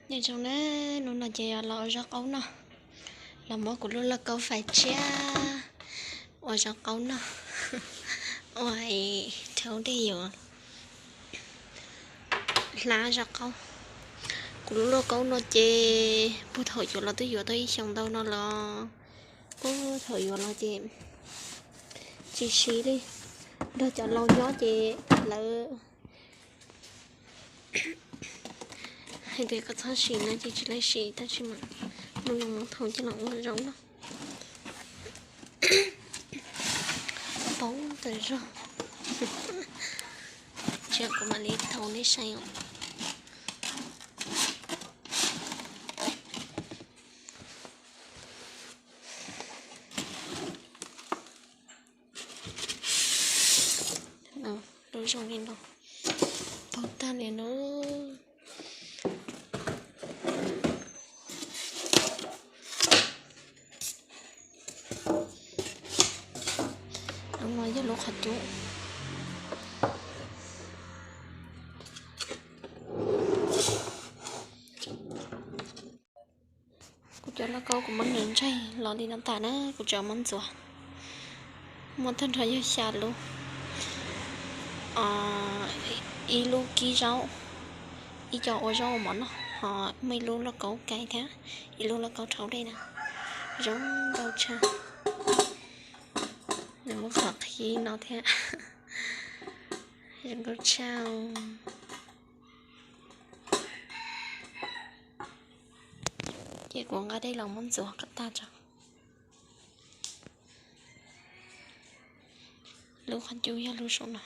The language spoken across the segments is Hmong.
Nyob zoo na, hnub no ces los ua zaub qaub noj, los muab kuv lub lauj kaub fais tshiab ua zaub qaub noj, ua rhaub dej yuav hlab zaub qaub. Kuv lub lauj kaub no ces puag thaum yuav los twb yuav tau ib xyoos ntau no los, puag thaum yuav los ces tsis siv li. Nrog cov laus nyob ces lawv hais tias koj txhob siv no ces tsis laib siv, tab sis mas hnub no muab thau coj los ua zaub noj. Poob tas zog. Tsis yog, kuv mam li thau nej saib os. Lub zoo li no, poob tag li no. Lub no yog lub qhov cub. Kuv cov lauj kaub kuv muab nws ntsaig los li no tas na, kuv tseem muab ntxuav. Muaj tag nrho yog xya lub, ib lub kib zaub, ib co ua zaub ua mov noj, ho muaj ib lub lauj kaub kais thiab ib lub lauj kaub rhaub dej na. Zoo nkauj tshaj. Nws muaj qhov qhib no thiab. Zoo nkauj tshaj. Ces kuv nqa dej los muab ntxuav kom tag tso. Lub qhov cub yog lub saum no.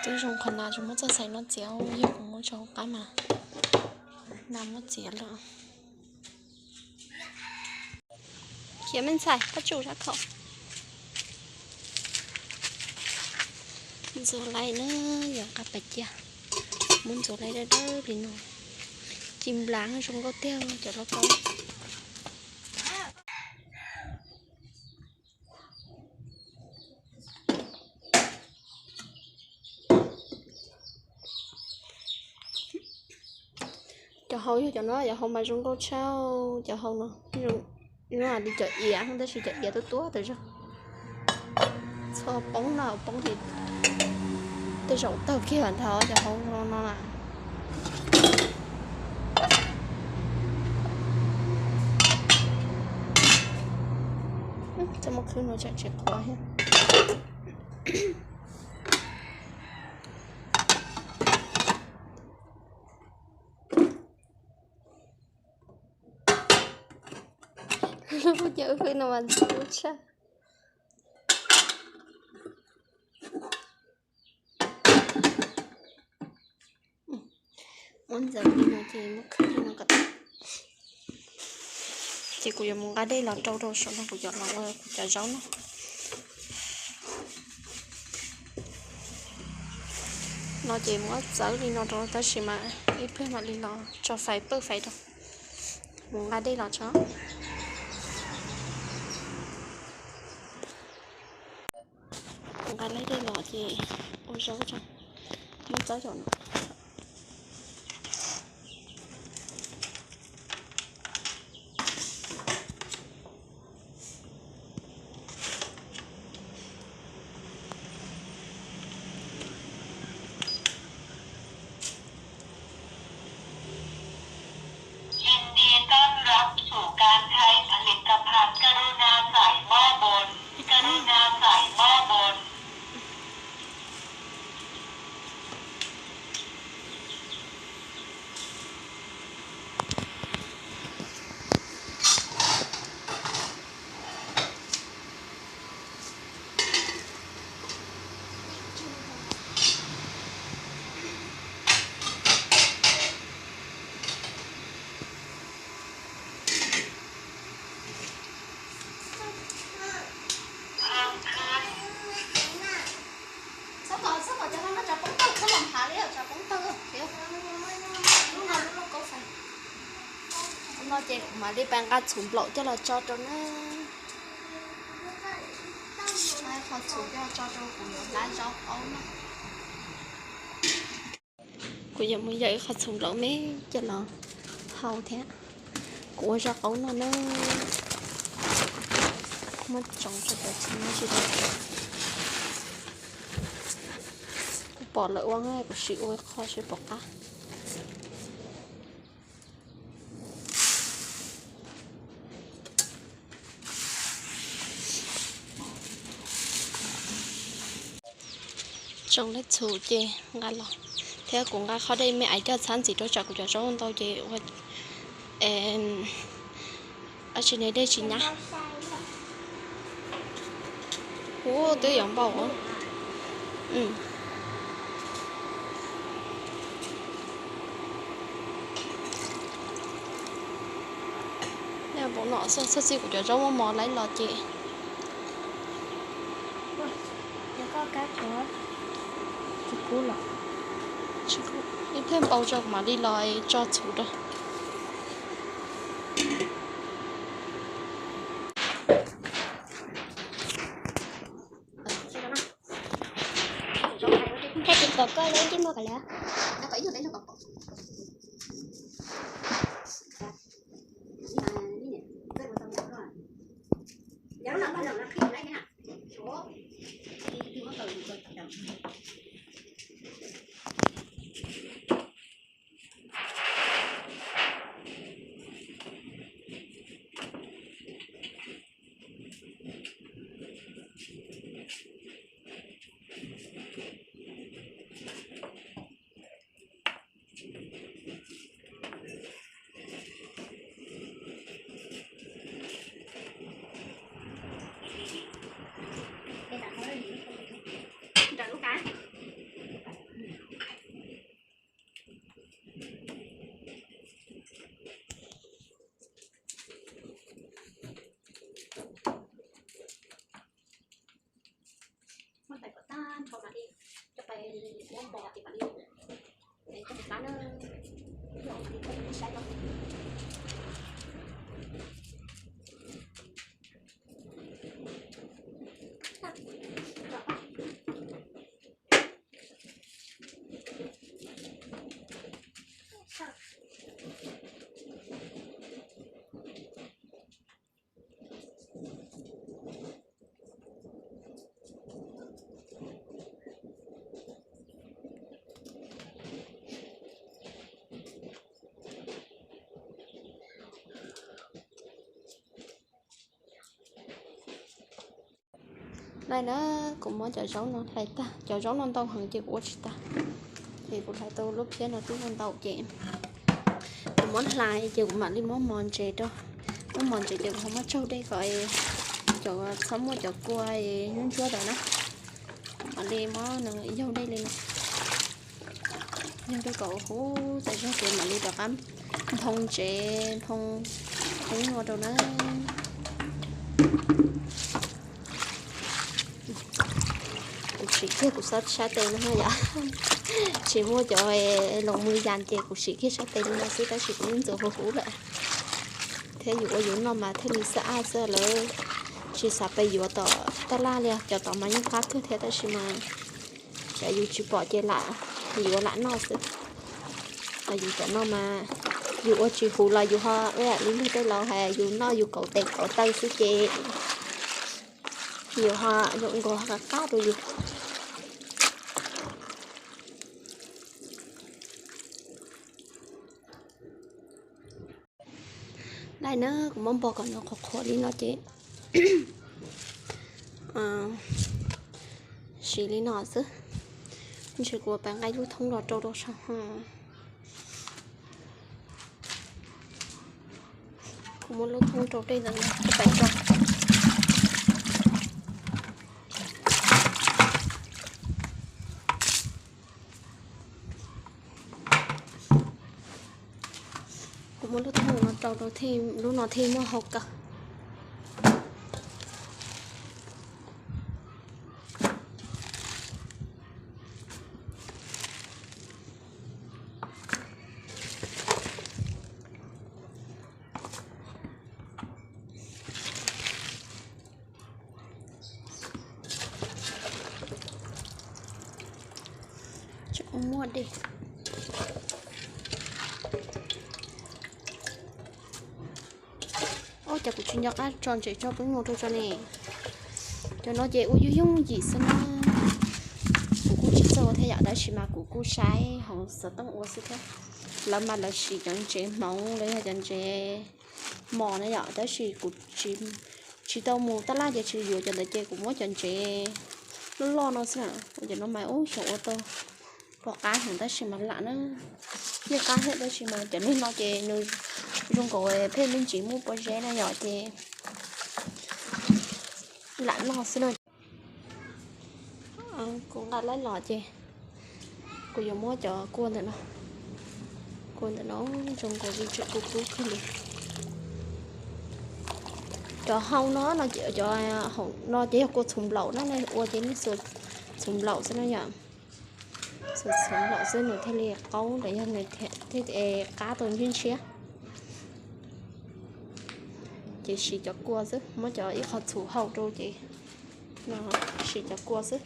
Twb zoo qhov nas tsis muab txoj xaim no txiav, yog kuv muab tso hauv qab mas nas muab txiav lawm. Khiav me ntxhais, koj tsum sab khaum. Ntxuav laib na, yog qab pas cia. Muab ntxuav laib dawb dawb li no. Ci nplas zoo nkauj tiag cov lauj kaub. Cov hau yog cov no, cov hau mas zoo nkauj tshaj, cov hau no zoo li cov iav, tab sis cov iav tuab tuab tas zog. Txhob poob no, poob ces tej zaum tawg kiag ntag cov hau no na. Txhob muab khwb no tsam tsis qhuav thiab. Lub cov khwb no mas ntxim hlub tshaj. Muab ntxuav li no ces muab khwb li no kom tag. Ces kuv yuav mus nqa dej los rau rau saum no, kuv cov los ua kuv cov zaub no. No ces muab txawv li no rau, tab sis mas ib pliag mam li los tso fais pawj fais rau. Mus nqa dej los tso. Nqa laib dej los ces ua zaub tso, muab txawb saum no.ยินดีต้อนรับสู่การใช้ผลิตภัณฑ์กรุณาใส่หม้อบน กรุณาใส่หม้อบน Txhob kom, txhob kom cov no tso poob tawg, txhob los nphav li, tso poob tawg. Lub no lub lauj kaub fais. No ces kuv mam li pais nqa txhuv nplaum coj los tso rau na. Nqa qho txhuv coj los tso rau kuv yuav hlab zaub qaub na. Kuv yuav mus yawm ib qho txhuv nplaum me coj los hau thiab. Kuv ua zaj qaub no na, muab tsoov tso cov tsis muab tsis tau. Kuv pom lawv ua na, kuv sim ua ib qho seb puas qab. Tsoov lab txhuv ces nqa los, thiab kuv nqa qhov dej me ais coj txhab ntxiv rau tsam kuv cov zaub ntau ces ua, ab tsi ne dej tsis nyab. Ub, twb yuav npaum. Npaum no xwb, txhob txij kuv cov zaub muaj mov laib los ces. Ib pliag npau tso kuv mam li los tso txhuv rau. Thaij tus kom koj lub ntsej muag kom liam. Muab tais kom tag nrho mam li coj pais ua npos ces mam li coj mus pab na. Saib no. Nai na, kuv muab cov zaub no hlais tag, cov zaub no ntau heev ces kuv ua tsis tag, ces kuv hlais tau lub phiab no twb ua ntau ces kuv muab hlais ces kuv mam li muab mos ntsev rau. Muab mos ntsev ces kuv ho muab tsaug dej kom cov txhob muaj cov kua ntsuab ntsuab ntawd na. Mam li muab yaug dej li no, yaug dej kom huv tas zog ces mam li rov qab nphoo ntsev, nphoo hub no rau na. Kuv siv kiag kuv sab tes no yom. Tsis muaj cov los mus yas ces kuv siv kiag sab tes li no xwb tab sis kuv yeej ntxuav huv huv lawm. Thiab yus ua yus noj mas thiaj li xab ab xwb, lawv tsis xav pes yuav tom taj laj li os. Cov tod mas yeej qab kawg thiab tab sis mas xyov yus tsis pom ces lam yuav lam noj xwb. Yus cov no mas yus ua tsis huv los yus ho ib yam li luag tej laus hais yus noj yus kauv tes kauv taw xwb ces yus ho zoo nkaus qab qab rau yus. Nai na, kuv muab npog kom nws qhuav qhuav li no ces siv li no xwb. Ntshe kuv pais nqa lub thoob los rau rau saum. Kuv muab lub thoob rau tej ntawd no pais rau. Kuv muab lub thoob no rau rau thiaj lub no thiaj muaj hau kawg. Tseem muaj dej. Ua cas kuv tsis nco qab tso ntses tso peb mus rau tso ne. Cov no ces ua yooj yooj yim xwb na. Kuv kuj tsis txawj ua thiab yom, tab sis mas kuv kuj saib hauv xov tooj ua xwb thiab. Lawv mas lawv siv cov ntsev hmoov los yog cov ntsev mos na yom, tab sis kuv tsis tau mus tab laj ces tsis yuav cov ntawd ces kuv muab cov ntsev loj loj no xwb na. Ua cov no mas ub xyov ua tau puas qab heev tab sis mas lam na. Yeej qab thiab tab sis mas cov niag no ces nws zoo nkaus pheej me ntsis muaj pob zeb na yom ces lam noj xwb na. Kuv nqa laib los ces kuv yuav muab cov kua ntawm no, kua ntawm no zoo nkaus li tseem kub kub kawg li. Cov hau no no ces cov hau no ces yog kua txhuv nplaum na, ua ces nej xuas txhuv nplaum xwb na yom. Xuas txhuv nplaum xwb nws thiaj li qaub los yog nws thiaj qab tau ntshiab ntshiab. Ces siv cov kua xwb, muab cov ib qho txhuv hau rau ces no siv cov kua xwb.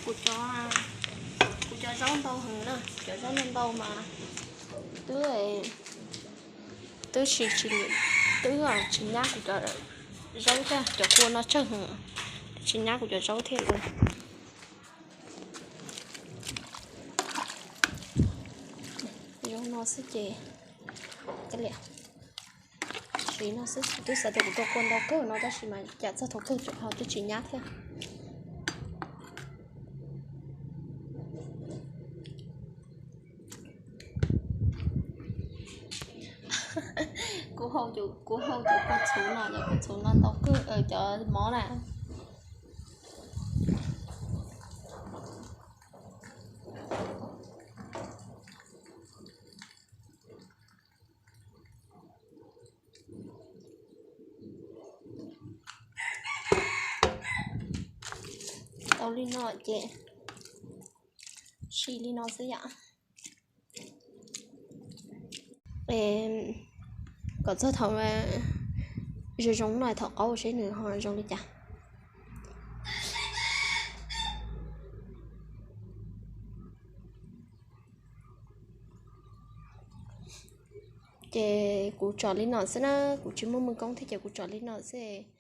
Kuv cov, kuv cov zaub ntau heev na, cov zaub ntau ntau mas twb, twb tsis, twb tsis nyab kuv cov zaub thiab, cov kua no tsawg heev, twb tsis nyab kuv cov zaub thiab. Zaub no xwb ces, siv no xwb, twb xav tias kuv cov kua ntau kawg no tab sis mas cas txog thaum kawg tseem ho twb tsis nyab thiab. Kuv hau cov kua txhuv no, cov kua txhuv no ntau kawg, cov mov na. Tau li no ces siv li no xwb yom. Kom txog thaum zoo zoo no thaum qaub seb nws ho zoo li cas. Ces kuv tsom li no xwb na, kuv tsis muaj mws koob thiab ces kuv tsom li no xwb.